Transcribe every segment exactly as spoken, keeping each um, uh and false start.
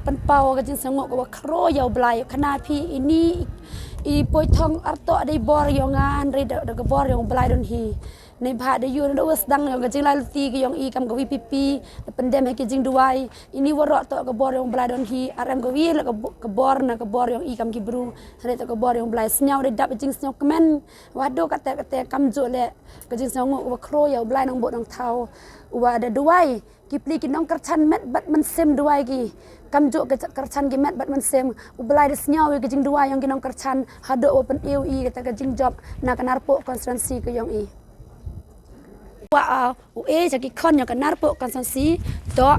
pynpaw ka jingsngewnguh kaba khraw ïa u Blai. Khana phi ini i poi thong arto dei bor ïong nga, hynrei da ka bor ïong u Blai don hi. Neibhah da ïoh na da u sdang ïong ka jinglai luti ka ïong i kam ka VPP, da pyndem ha ki jingduwai. Ini waroh to ka bor ïong u Blai don hi, ar em ka wi la ka bor na ka bor ïong i kam ki bru. Hynrei to ka bor ïong u Blai sngew da dap jingsngew kmen. Wa do kata kata kam ju le ka jingsngewnguh wa khraw ïa u Blai nang bok nang thaw. Wa da duwai ki pli ki nongkyrchan met bad mynsiem duwai ki. Kam ju ka kyrchan ki met bad mynsiem. U Blai da sngew ïa ka jingduwai ïong ki nongkyrchan haduh wa pyn-ew i kata ka jingjop na ka Narpuh constituency ka ïong i. Wa a u e ja ki khon ïong ka Narpuh constituency to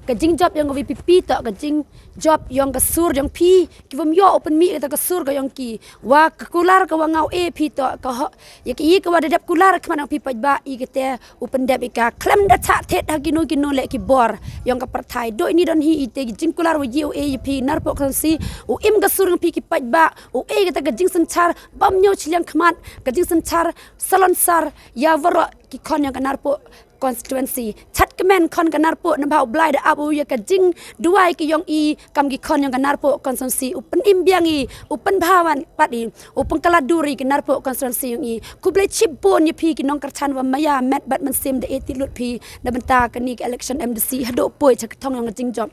ka jingjop ïong ka VPP to ka jingjop ïong ka sur ïong phi ki bym ïoh u pynmih kata ka sur ka ïong ki. Wa ka kular ka wa nga u e phi to ka ho ïa ki i ka wa da dep kular ka man phi paidbah i kata u pyndep i ka khlem da chah thet ha kino kino le ki bor ïong ka pyrthai. Do ini don hi i te ki jingkular wa ïa u e ïa phi Narpuh constituency u im ka sur ïong phi ki paidbah u e kata ka jingsynchar bam ñiew chiliang khmat ka jingsynchar salonsar ïa waroh ki khon ïong ka Narpuh constituency. Chat kmen khon ka Narpuh nabha u Blai da ap u ïa ka jingduwai ki ïong i kam ki khon ïong ka Narpuh constituency u pynim biang i u pynbha wan pat i u pynkylla dur i ka Narpuh constituency ïong i. Khublei chibun ïa phi ki nongkyrchan wa maya met bad mynsiem da e ti lut phi da bynta kani ka election MDC haduh poi cha ka thong ïong ka jingjop.